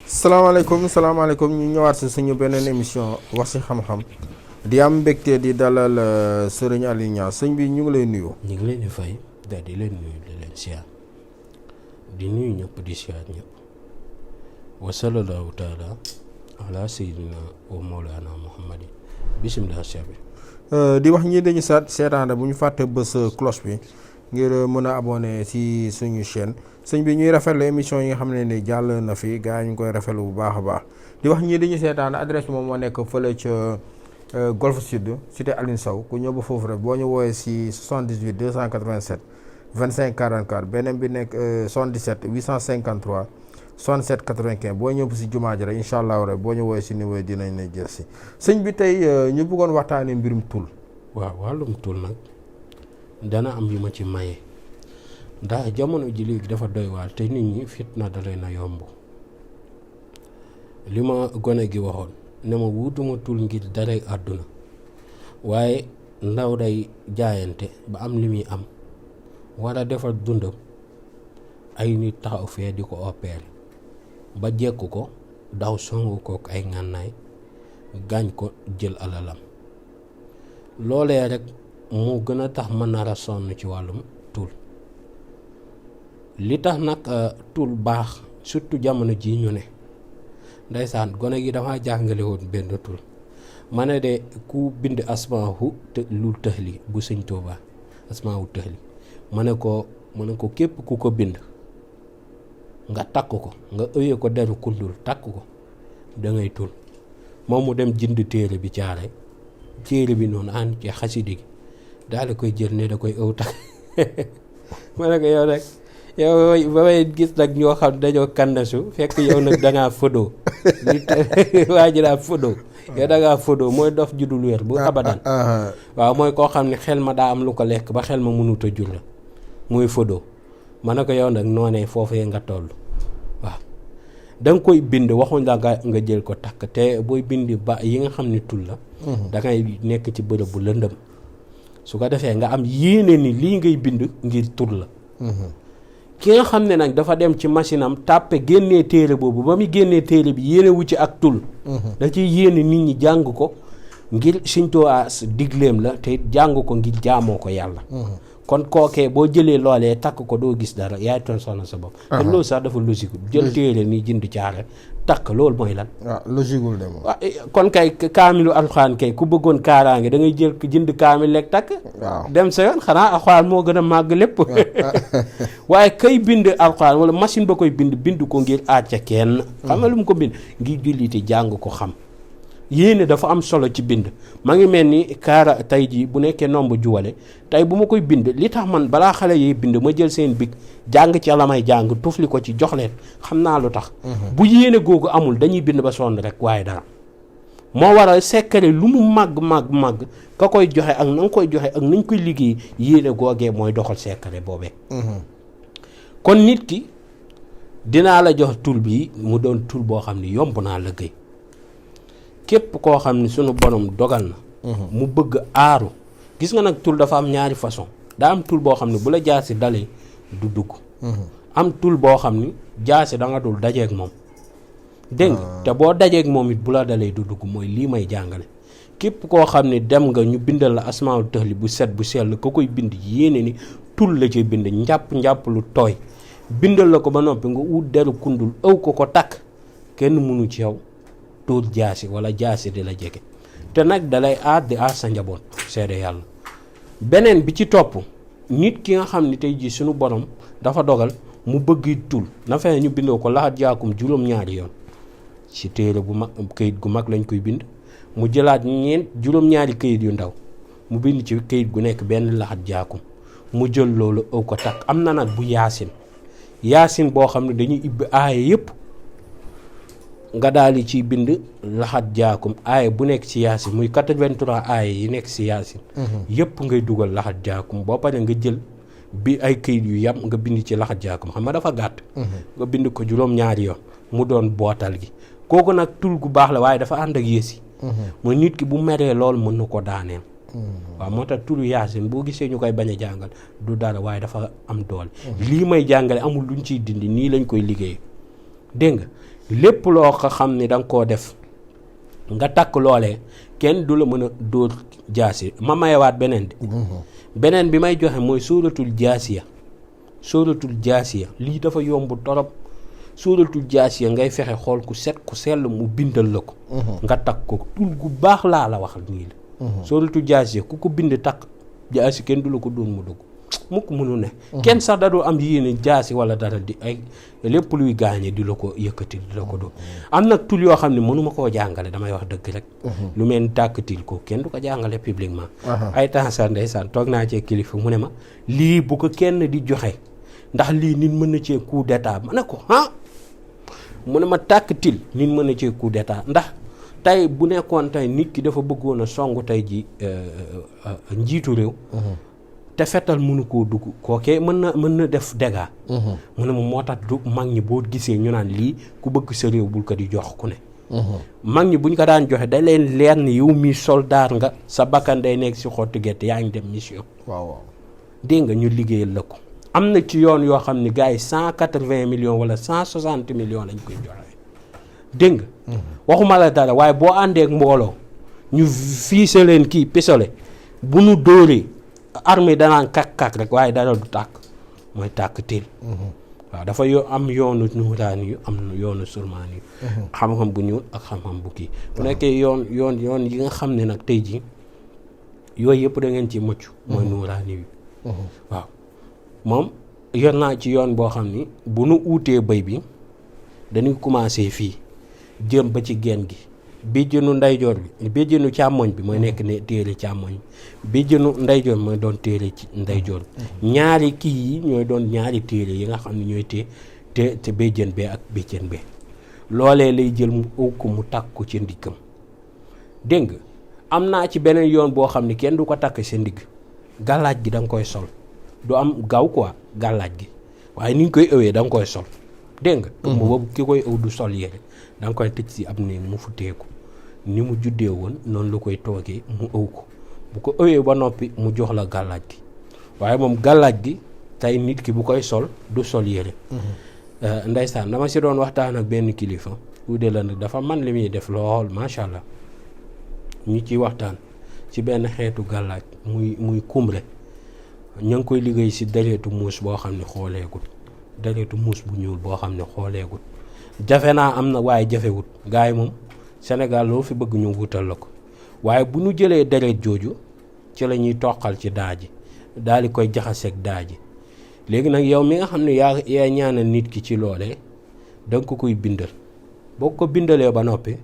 salaamaaleykum ñu ñëwaat si suñu beneen émission wax si xam-xam di am mbégte di dalal sëriñ Aliou Niass sëñ bi ñu ngi lay nuyu. ñu ngi leen di fay daal di leen nuyu di leen siyaar di nuyu ñëpp di siyaar ñëpp wa sallallahu taala ala sayyidina wa mawlana muhammadin bisimilah cheikh bi di wax ñi dañu seetaan bu ñu fàtte bës cloche bi ngir mën a abonné si suñu chaîne sëñ bi ñuy rafetlu émission yi nga xam ne ni jàll na fi gars yi ñu ngi koy rafetlu bu baax a baax di wax ñii dañu seetaan adresse bi moom moo nekk fële ca Golf Sud cité Aline Sow ku ñëw ba foofu rek boo ñu woowee si 78 287 25 44 beneen bi nekk 77 853 67 95 boo ñëw si jumaa ji rek incha allah rek boo ñu woowee si niveau dinañ la jël si sëñ bi tey ñu bëggoon waxtaanee mbirum tul. waaw wàllum tul nag dana am yu ma ci maye ndax jamono ji léegi dafa doy waar te nit ñi fitna da leen a yomb li ma gone gi waxoon ne ma wutuma tul ngir daray àdduna waaye ndaw day jaayante ba am li muy am war a defar dundam ay nit taxaw fee di ko opérer ba jekku ko daw songu kook ay ngànnaay gaañ ko jël alalam loolee rek moo gën a tax ma nar a sonn ci wàllum tul li tax nag tul baax surtout jamono ji ñu ne ndeysaan gone gi dama jàngale woon benn tul ma ne de ku bind asmaahu te lul tëxli bu sëñ Tuubaa asmaahu tëxli ma ne ko képp ku ko bind nga takk ko nga ëyee ko deru kundul takk ko da ngay tul moom mu dem jënd téere bi caare téere bi noonu ànd ci xasidi gi daal di koy jël ne da koy ëw takk ma ne ko yow nag yow ba may gis nag ñoo xam dañoo kandasu fekk yow nag dangaa fodoo waa ji daa fodoo yow dangaa fodoo mooy dof judul wér bu abadan waaw mooy koo xam ne xel ma daa am lu ko lekk ba xel ma mënut a jur la muy fodoo ma ne ko yow nag noonee foofee nga toll waaw da nga koy bind waxuñ la nga jël ko takk te booy bind ba yi nga xam ne tul la da ngay nekk ci bërëb bu lëndëm su ko defee nga am yéene ni lii ngay bind ngir tul la ki nga xam ne nag dafa dem ci machine am tàppe génnee téere boobu ba muy génnee téere bi yéene wu ci ak tul da ciy yéene nit ñi jàng ko ngir Sëñ Tuubaa digleem la te jàng ko ngir jaamoo ko yàlla kon kookee boo jëlee loolee takk ko doo gis dara yaay toon sonal sa bopp te loolu sax dafa logique jël téere nii jënd caare takk loolu mooy lan waaw logiqueul de moom kon kay kaamilu alxuraan kay ku bëggoon kaaraange da ngay jël jënd kaamil lekk takk dem sa yoon xanaa alxuraan moo gën a màgg lépp waaye kay bind alxuraan wala machine ba koy bind ko ngir àcca kenn xam nga lu mu ko bind ngir julliti jàng ko xam yéene dafa am solo ci bind ma ngi mel ni kaara tey jii bu nekkee nomb juwale tey bu ma koy bind li tax man balaa xale yi bind ma jël seen big jàng ci la may jàng tufli ko ci jox leen xam naa lu tax bu yéene googu amul dañuy bind ba sonn rek waaye dara moo waral secret lu mu màgg ka koy joxe ak na nga koy joxe ak nañ koy liggéey yéene googee mooy doxal secret boobee kon nit ki dinaa la jox tul bi mu doon tul boo xam ne yomb naa liggéey képp koo xam ne sunu borom dogal na mu bëgg aaru gis nga nag tul dafa am ñaari façon daa am tul boo xam ne bu la jaasi dalee du dugg am tul boo xam ni jaasi da nga dul dajeeg moom dégg nga te boo dajeeg moom it bu la dalee du dugg mooy lii may jàngale képp koo xam ne dem nga ñu bindal la asmaul tëxli bu set bu sell ka koy bind yéene ni tul la ci bind njàpp lu tooy bindal la ko ba noppi nga ut deru kundul ëw ko takk kenn mënu ci yow tuur jaasi wala jaasi di la jege te nag dalay aar di aar sa njaboot seede yàlla beneen bi ci topp nit ki nga xam ne tey jii suñu borom dafa dogal mu bëgg tul na fexe ñu bindoo ko laxat jaakum juróom-ñaari yoon ci téere bu mag këyit gu mag lañ koy bind mu jëlaat juróom-ñaari këyit yu ndaw mu bind ci këyit gu nekk benn laxat jaakum mu jël loolu ëw ko takk. am na nag bu yaasin boo xam ne dañuy ibbi aaya yëpp nga daal di ciy bind laxat jaakum aaya bu nekk ci yaasin muy 83 aaya yi nekk ci yaasin yëpp ngay dugal laxat jaakum boo paree nga jël bi ay këyit yu yam nga bind ci laxat jaakum xam nga dafa gàtt nga bind ko juróom-ñaari yoon mu doon bootal gi kooku nag tul gu baax la waaye dafa ànd ak yéesi mooy nit ki bu meree lool mën na ko daaneel waaw moo tax turu yaasin boo gisee ñu koy bañ a jàngal du dara waaye dafa am doole lii may jàngale amul luñ ciy dindi nii lañ koy liggéey dégg nga lépp loo ko xam ne da nga koo def nga takk loolee kenn du la mën a dóor jaasi ma mayewaat beneen de beneen bi may joxe mooy sóoratul jaasiya lii dafa yomb torop sóoratul jaasiya ngay fexe xool ku set ku sell mu bindal la ko nga takk ko tul gu baax laa la wax nii la sóoratul jaasiya ku ko bind takk jaasi kenn du la ko doon mu dugg mukk mënu ne kenn sax da doo am yéene jaasi wala dara di ay lépp luy gaañe di la ko yëkkati di la ko doon am nag tul yoo xam ne mënuma koo jàngale damay wax dëgg rek lu mel ni tàkkatil ko kenn du ko jàngale publiquement ay temps sax ndeysaan toog naa cee kilifa mu ne ma lii bu ko kenn di joxe ndax lii nit mën na cee coup d'état ma ne ko mu ne ma tàkkatil nit mën na cee coup d'état ndax tey bu nekkoon tey nit ki dafa bëggoon a songu tey ji njiitu réew te fetal mënu koo dugg kookee mën na def dégâts mu ne ma moo tax du mag ñi boo gisee ñu naan lii ku bëgg sa réew bul ko di jox ku ne mag ñi buñ ko daan joxe da leen leer ni yow mi soldaar nga sa bakkan day nekk si xottu gerte yaa ngi dem mission waaw dégg nga ñu liggéeyal la ko am na ci yoon yoo xam ne gars yi 180 millions wala 160 millions lañ koy joxe dégg nga waxuma la dara waaye boo àndee ak mbooloo ñu fiise leen kii pisole bu nu dóoree armée danaan kak rek waaye dara du tàkk mooy tàkk teel waaw dafa am yoonu nuuraani yu am yoonu sulmaani yu xam-xam bu ñuul ak xam-xam bu kii bu nekkee yoon yi nga xam ne nag tey ji yooyu yëpp da ngeen ci mucc mooy nuuraani yu waaw moom yor naa ci yoon boo xam ni bu nu uutee bëy bi dañuy commencé fii jëm ba ci genn gi béjjënu ndeyjoor bi béjjënu càmmoñ bi mooy nekk ne téere càmmoñ bi béjjënu ndeyjoor mooy doon téere ci ndeyjoor bi ñaari kii yi ñooy doon ñaari téere yi nga xam ne ñooy te béjjën bee ak béjjën bee loolee lay jël mu ëw ko mu takk ko ci ndiggam dégg nga am naa ci beneen yoon boo xam ne kenn du ko takk sa ndigg gàllaaj gi da nga koy sol du am gaaw quoi gàllaaj gi waaye ni ñu koy ëwee da nga koy sol dégg nga mu boobu ki koy ëw du sol yére da nga koy tëj si ab néeg mu futteeku ni mu juddee woon noonu la koy toogee mu ëw ko bu ko ëwee ba noppi mu jox la gàllaaj gi waaye moom gàllaaj gi tey nit ki bu koy sol du sol yére ndeysaan dama si doon waxtaan ak benn kilifa wude la nag dafa man li muy def lool macha allah ñu ciy waxtaan ci benn xeetu gàllaaj muy kumre ñu ngi koy liggéey si deretu muus boo xam ne xooleegut deretu muus bu ñuul boo xam ne xooleegut jafe naa am na waaye jafewut gars yi moom Sénégal loo fi bëgg ñu wutal la ko waaye bu ñu jëlee deret jooju ci la ñuy toqal ci daaji daal di koy jaxaseeg daaji léegi nag yow mi nga xam ne yaa ñaanal nit ki ci loolee da nga ko koy bindal boo ko bindalee ba noppi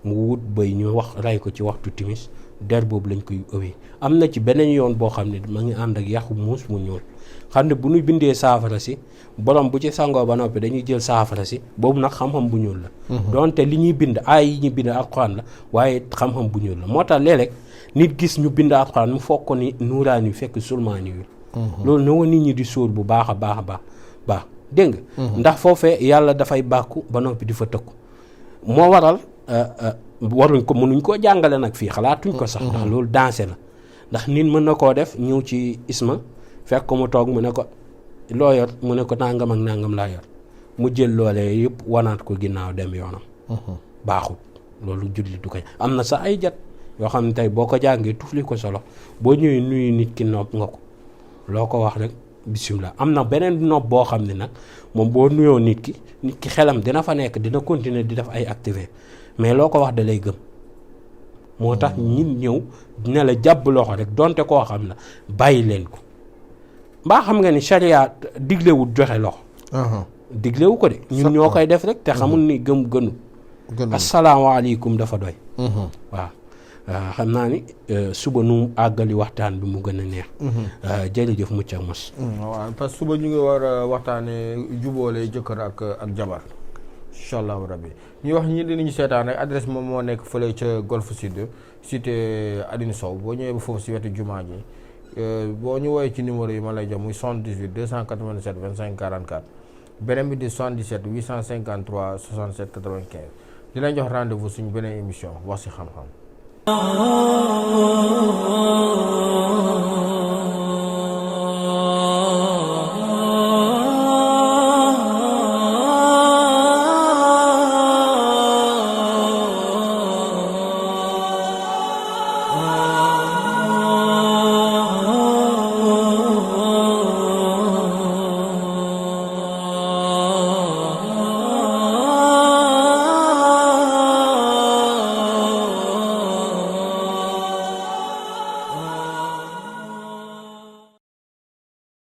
mu wut bëy ñu wax rey ko ci waxtu timis der boobu lañ koy ëwee am na ci beneen yoon boo xam ne ma ngi ànd ak yaxu muus mu ñuul xam ne bu ñu bindee saafara si borom bu ci sangoo ba noppi dañuy jël saafara si boobu nag xam-xam bu ñuul la donte li ñuy bind ay yi ñuy bind alxuraan la waaye xam-xam bu ñuul la moo tax léeg-léeg nit gis ñu bind alxuraan mu foog ko ni nuuraan yu fekk sulmaani yu loolu na wa nit ñi di sóor bu baax a baax dégg nga ndax foofee yàlla dafay bàkku ba noppi di fa tëkku moo waral waruñ ko mënuñ koo jàngale nag fii xalaatuñ ko sax ndax loolu dansé la ndax nit mën na koo def ñëw ci isma fekk ko mu toog mu ne ko loo yor mu ne ko nangam ak nangam laa yor mu jël loolee yëpp wanaat ko ginnaaw dem yoonam baaxut loolu julli du koy am na sax ay jat yoo xam ne tey boo ko jàngee tufli ko solo boo ñëwee nuyu nit ki nopp nga ko loo ko wax rek bisimilah am na beneen nopp boo xam ne nag moom boo nuyoo nit ki xelam dina fa nekk dina continuer di def ay activité mais loo ko wax da lay gëm moo tax ñin ñëw ne la jàpp loxo rek donte koo xam la bàyyi leen ko mbaa xam nga ni charia diglewut joxe loxo diglewu ko de ñun ñoo koy def rek te xamul ni gëm gënu asalaamaaleykum dafa doy waaw xam naa ni suba nu àggali waxtaan bi mu gën a neex. jërëjëf Mucca Mos. waaw parce que suba ñu ngi war a waxtaanee jubóole jëkkër ak jabar incha allahu rabbi ñuy wax ñi dinañu seetaan rek adresse moom moo nekk fële ca Golf Sud cité Aline Sow boo ñëwee ba foofu si wetu jumaa ji boo ñu woowee ci numéro yi ma lay jox muy 78 287 25 44 beneen bi di 77 853 67 95 dinañ jox rendez-vous suñu beneen émission wax si xam-xam.